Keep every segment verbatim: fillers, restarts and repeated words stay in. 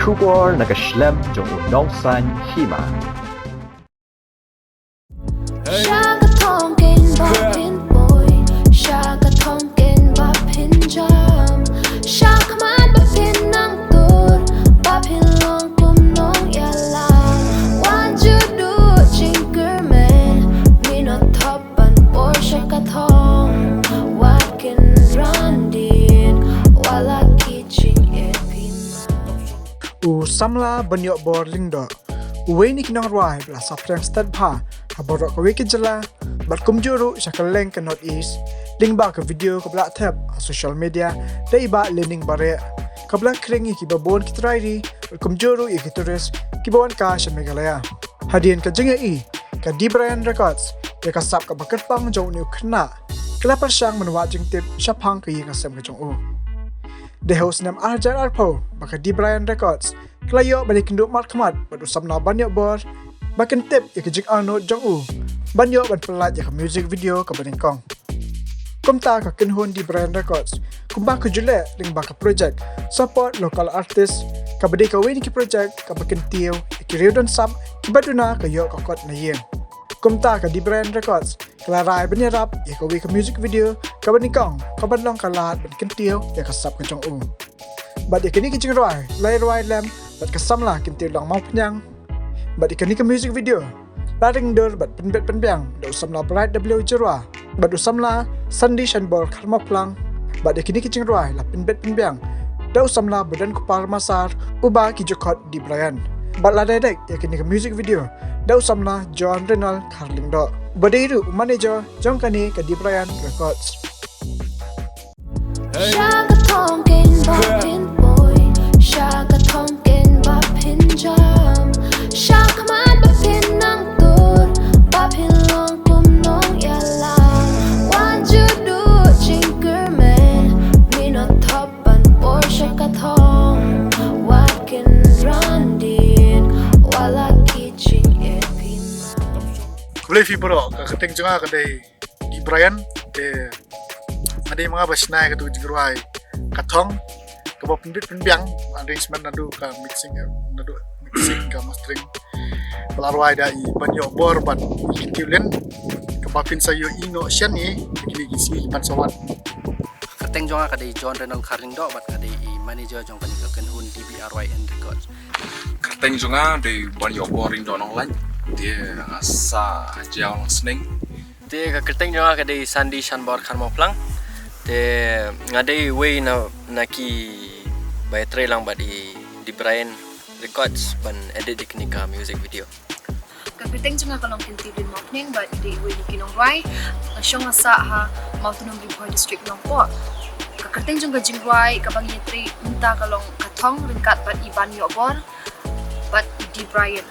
Khubor na ka shlem jong u nongsan hima. Sha ka thong kein ba phin poi, sha ka thong kein ba phin jam, sha khmat ba phin nang tur, ba phin long kum nongïalam. Wat ju duh jingkyrmen, mi nongthop ban poi sha ka thong. Wat kynran dien, wat la ki jingeh phi ma. U samla Banïohbor Lyngdoh, uwei na ki nongrwai ba la saphriang stet bha ha baroh kawei ka jylla bad kumjuh ruh sha kylleng ka North East, lyngba ka video kaba la thep ha social media da i Bah Lening Bareh, kaba la khring ïa kiba bun ki trai ri bad kumjuh ruh ïa ki tourist kiba wan kai sha Meghalaya. Hadien ka jingïohi, ka Dee Bryant Records, ïa ka sap kaba kyrpang jong une u khynnah, ka la pyrshang ban wad jingtip shaphang ka ïing ka sem ka jong u. Dei ha u snem ar hajar arphew ba ka Dee Bryant Records ka la ïoh ban ïakynduh markhmat bad u samla Banïohbor ba kin tip ïa ka jingangnud jong u ban ïoh ban pyllait ïa ka music video kaba nyngkong. Kumta ka kynhun Dee Bryant Records kumba ka ju leh lyngba ka project Support Local Artist, kaba dei kawei na ki project kaba kyntiew ïa ki riew don sap kiba duna ka ïoh ka kot na ïing. Kumta ka Dee Bryant Records ka la rai ban ïarap ïa kawei ka music video kaba nyngkong, kaban long ka lad ban kyntiew ïa ka sap ka jong u. Bad ïa kane ka jingrwai la rwai lem bad ka samla Kyntiew Langmawphniang. Bad ïa kane ka music video la ring dur bad pynbit pynbiang da u samla Bright W Jyrwa bad u samla Sandy Shanbor Kharmawphlang. Bad ïa kane ka jingrwai la pynbit pynbiang da u samla Budan Kupar Masar, uba ki ju khot Dee Bryant. Bad la direct ïa kane ka music video da u samla John Reynolds Kharlyngdoh, uba dei ruh u manager jong kane ka Dee Bryant Records. Sha ka thong kein ba phin poi, sha ka thong kein ba phin jam, sha khmat ba phin nang tur, ba phin long kum nongïalam. Wat ju duh jingkyrmen, mi nongthop ban poi sha ka thong. Wat kynran dien, wat la ki jingeh phi ma. Khublei phi baroh, ka kyrteng jong nga ka dei Dee Bryant, te nga dei ma nga ba shna ïa katu ka jingrwai Ka Thong, kaba pynbit pynbiang arrangement naduh ka mixing, naduh mixing ka mastering. Ba la rwai da i Banïohbor bad i Kyntiew Lyngdoh, kaba phin sa ïohi noh shen ïa kine ki sngi ban sa wan. Kyrteng jong nga ka dei John Reynolds Kharlyngdoh bad nga dei i manager jong kane ka kynhun D B R Y N Records. Kyrteng jong nga dei Banïohbor Lyngdoh Nonglait, te nga sah ha Jaiaw Langsning. Te ka kyrteng jong nga ka dei Sandy Shanbor Kharmawphlang. Te nga dei uwei na, na ki ba ïatrei lang bad i Dee Bryant Records ban edit ïa kane ka music video. Ka kyrteng jong nga ka long Kyntiew Lyngdoh Mawphniang bad nga dei uwei na ki nongrwai. Nga shong nga sah ha Mawtnum Ri Bhoi District Nongpoh. Ka kyrteng jong ka jingrwai kaba ngi ïatrei mynta ka long Ka Thong ryngkat bad i Banïohbor bad i Dee Bryant.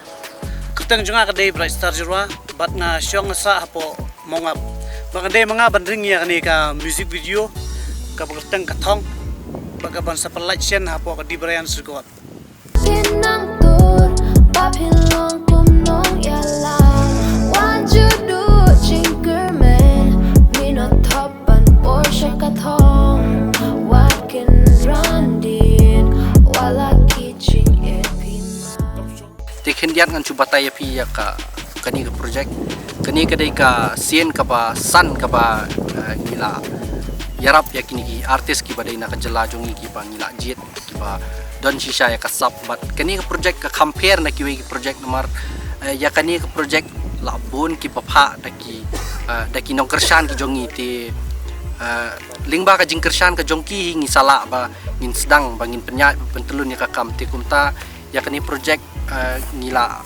Kyrteng jong nga ka dei Bright Star Jyrwa bad nga shong nga sah hapoh Mawngap. Bad nga dei ma nga ban ring ïa kane ka music video kaba kyrteng Ka Thong, bad kaban sa pyllait shen hapoh ka Dee Bryant Records. Phin nang tur, ba phin long kum nongïalam. Wat ju duh jingkyrmen, mi nongthop ban poi sha ka thong. Wat kynran dien, wat la ki jingeh phi ma. Te khyndiat ngan shu batai ïa phi ïa ka, kane ka project. Kane ka dei ka sien kaba san kaba, eh, ngi la ïarap ïa kine ki artist kiba dei na ka jylla jong ngi kiba ngi la jied, kiba don shisha ïa ka sap. Bad kane ka project ka compare na kiwei ki project namar, eh, ïa kane ka project la bun kiba phah da ki, eh, da ki nongkyrshan ki jong ngi, te, eh, lyngba ka jingkyrshan ka jong ki hi ngi sa lah ba ngin sdang ba ngin pynïaid ba pyntyllun ïa ka kam. Te kumta ïa kane project, eh, ngi la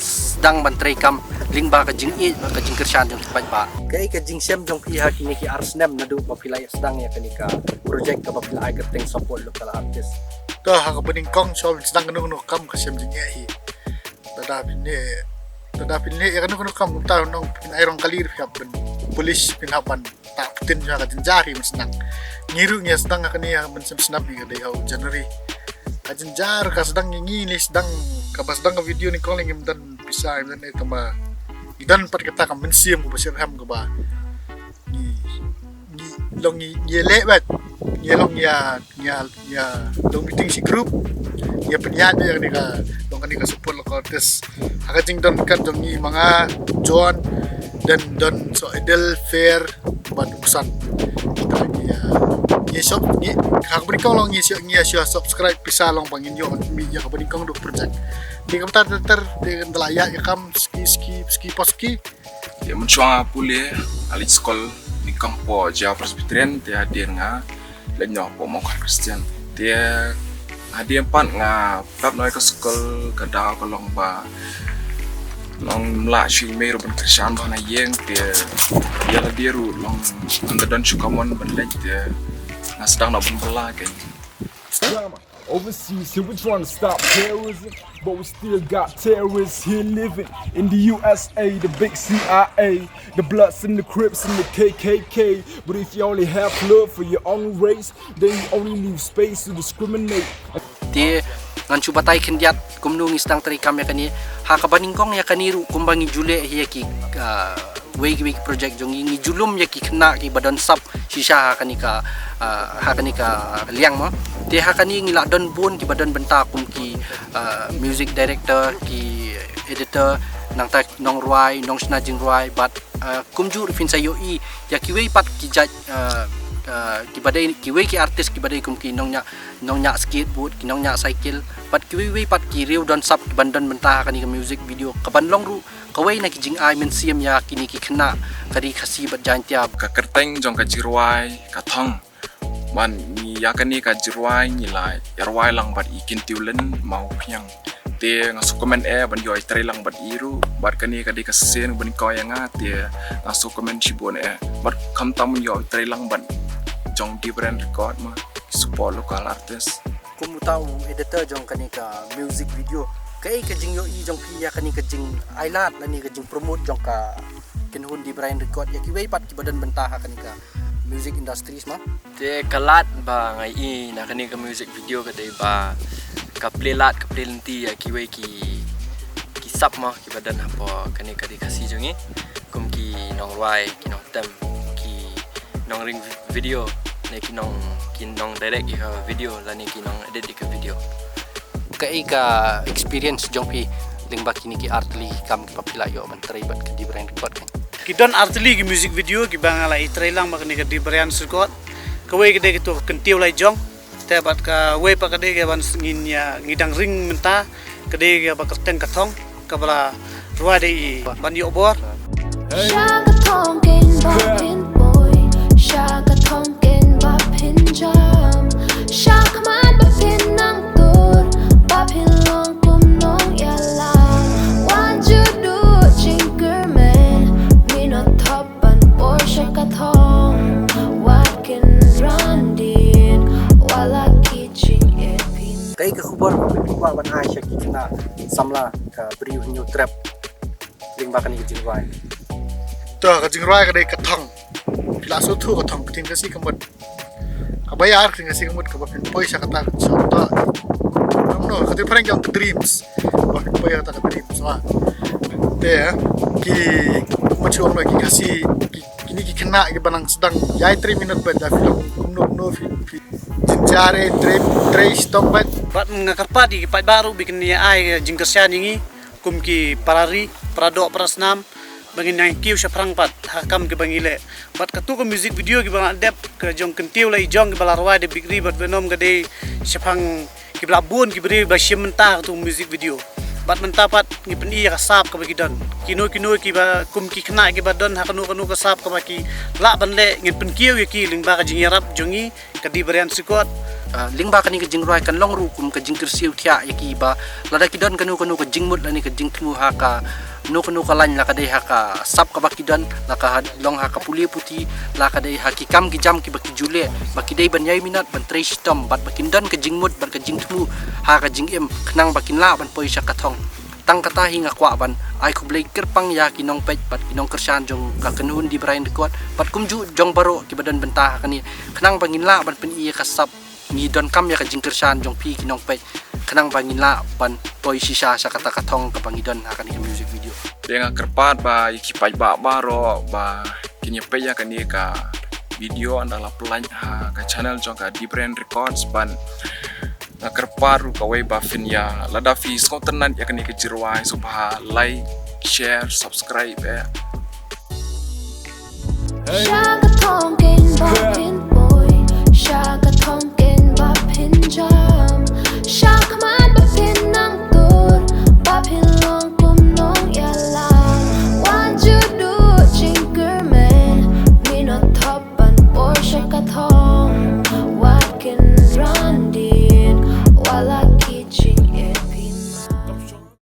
sdang ban treikam lyngba ka jingïeit bad ka jingkyrshan jong ki paidbah. Kaei ka jingshem jong phi ha kine ki ar snem naduh ba phi la ïa sdang ïa kane ka project kaba phi la ai kyrteng Support Local Artist? To, ha kaba nyngkong, shuwa ban sdang kano kano ka kam ka shem jingeh hi. Lada phin leh, lada phin leh ïa kano kano ka kam, kumta nong phin ai rong kali, phin hap ban polish, phin hap ban tah ktien jong ka jynjar hi ban sdang. Ngi ruh ngi sdang ha kane ha ban shem snap hi ka dei ha u January. Ka jynjar ka sdang, ngi ngi lei sdang, kaba sdang ka video nyngkong lei ngim don pisa, ngim don, eh, tangba ngi don pat kata ka mynsiem kaba shitrhem kaba ngi, ngi long ngi, ngi leh bad ngi long ïa, ngi ïa, ïa long meeting shi group, ïa pynïaid ïa kane ka, long kane ka support local artist. Ha ka jingdon kat jong ngi ma nga, John, Don, Don, so Edel, Fair, bad Uksan. Kita ngi ïa, ngi shop, ngi, ha kaba nyngkong long ngi shop, ngi ïa shop subscribe pisa long ba ngin ïoh mih ïa kaba nyngkong duk project. Te kaba ter ter ter, te kan da la ïa ïa kam, ski, ski, ski, pa ski. Te mynshuwa nga pule, nga leit skul nyngkong hapoh Jaiaw Presbyterian, te hadien nga leit noh hapoh Mawkhar Christian. Te hadien pat nga pep noh ïa ka skul, ka daw ka long ba nang mlah shuh ïa i mei ruh ban kyrshan bha na ïing, te ïa lade ruh long nang da don shuh ka mon ban leit, te nga sdang noh ban bylla kein. Drama overseas, so we're trying to stop terrorism. But we still got terrorists here living in the U S A, the big C I A, the Bloods and the Crips and the K K K. But if you only have love for your own race, then you only leave space to discriminate. Te ngan shu batai khyndiat kumno ngi sdang treikam ïa kane. Ha kaba nyngkong ïa kane ruh kumba ngi ju leh hi ïa ki, ah, wei ki wei ki project jong ngi, ngi ju lum ïa ki khynnah kiba don sap shisha ha kane ka, ah, ha kane ka liang mo. Te ha kane ngi la don bun kiba don bynta kum ki, ah, music director, ki editor, nangta nongrwai, nongshna jingrwai, bad, ah, kumjuh ruh phin sa ïohi ïa kiwei pat ki jait, ah, ah, kiba dei kiwei ki artist kiba dei kum ki nongñiah, nongñiah skateboard, ki nongñiah cycle, bad kiwei wei pat ki riew don sap kiban don bynta ha kane ka music video kaban long ruh kawei na ki jingai mynsiem ïa kine ki khynnah ka Ri Khasi bad Jaiñtia. Ka kyrteng jong ka jingrwai ka thong. Ban ngi ïa kane ka jingrwai ngi la ïarwai lang bad i Kyntiew Lin Mawphniang. Te nga sngewkmen eh ban ïoh ïatrei lang bad i ruh bad kane ka dei ka sien ba nyngkong ïa nga, te nga sngewkmen shibun eh. Bad khamtam ban ïoh ïatrei lang bad jong Dbrain Record ma, ki support local artist. Kum uta u editor jong kane ka music video, kaei ka jingïohi jong phi ïa kane ka jingailad lane ka jingpromote jong ka Kynhun Dbrain Record ïa kiwei pat kiba don bynta ha kane ka music industries ma? Te ka lad ba nga ïohi na kane ka music video ka dei ba ka plie lad ka plie lynti ïa kiwei ki, ki sap ma kiba don hapoh kane ka Ri Khasi jong ngi, kum ki nongrwai, ki nongtem, ki nongring video, ne ki nong, ki nong direct ïa ka video lane ki nong edit ïa ka video. Kaei ka experience jong phi lyngba kine ki artylli ki kam kiba phi la ïoh ban trei bad ka Dbrain Record? Ki don artylli ki music video kiba nga la ïatrei lang bad kane ka Dbrain Record. Kawei ka dei katu ka Kyntiew Laijong, te bad kawei pat ka dei kaba ngin ïa, ngi dang ring mynta, ka dei kaba kyrteng Ka Thong, kaba la rwai da i Ban Ïoh Bor. Sha ka thong kein ba phin poi, sha ka thong kein ba phin jam, sha khmat ba phin nang tur, ba phin long kum nongïalam. Wat ju duh jingkyrmen, mi na thop ban por sha ka thong, wat kynran dien wat la ki jingeh phin. Kaei ka khubor ba phi kwah ban ai sha ki khynnah samla ka Bri u Hynñiewtrep lyngba kane ka jingrwai? To, ka jingrwai ka dei Ka Thong. Phi la sngewthuh Ka Thong, ka ktien Khasi ka mut. Kaba ïar, ka ktien Khasi ka mut kaba phin poi sha kata ka shong to. Kumno, ka ktien phareng ka ong dreams. Kaba phin poi sha kata ka dreams ma. Te ki, kumno shu ong, ki Khasi, ki, kine ki khynnah kiba nang sdang ïai trei minot bad da phi long kumno kumno phi, phi jynjar eh, trei, trei shitom bad. Bad nga kyrpad ïa ki paidbah ruh ba kin ïa ai jingkyrshan ïa ngi kum ki para ri, para doh, para snam, ba ngin nang kiew shaphrang pat ha ka kam kaba ngi leh. Bad katu ka music video kiba nga dep, ka jong Kyntiew Laijong kiba la rwai da Big Ri bad Venom ka dei shaphang kiba la bun ki briew ba shim mynta ha katu ka music video. Bad mynta pat ngi pyni ïa ka sap kaba ki don. Kino kino kiba kum ki khynnah kiba don ha kano kano ka sap kaba ki lah ban leh, ngin pynkiew ïa ki lyngba ka jingïarap jong ngi, ka Dbrain Record. Ah, lyngba kane ka jingrwai kan long ruh kum ka jingkyrsiew thiah ïa ki ba lada ki don kano kano ka jingmut lane ka jingthmu ha kano kano ka lain, la ka dei ha ka sap kaba ki don, la ka ha, long ha ka pule puthi, la ka dei ha ki kam ki jam kiba ki ju leh, ba ki dei ban ïai minot ban trei shitom bad ba kin don ka jingmut bad ka jingthmu ha ka jingim khnang ba kin lah ban poi sha Ka Thong. Tang kata hi nga kwah ban ai khublei kyrpang ïa ki nongpeit bad ki nongkyrshan jong ka Kynhun Dbrain Record bad kumjuh jong baroh kiba don bynta ha kane, khnang ba ngin lah ban pyni ïa ka sap, ngi donkam ïa ka jingkyrshan jong phi ki nongpeit khnang ba ngin lah ban poi shisha sha kata Ka Thong kaba ngi don ha kane ka music video. Te nga kyrpad ba ïa ki paidbah baroh ba kin ïa peit ïa kane ka video, ynda la pynlait ha ka channel jong ka Dbrain Records ban nga kyrpad ruh kawei ba phin ïa, lada phi sngewtynnat ïa kane ka jingrwai, sngewbha like, share, subscribe eh.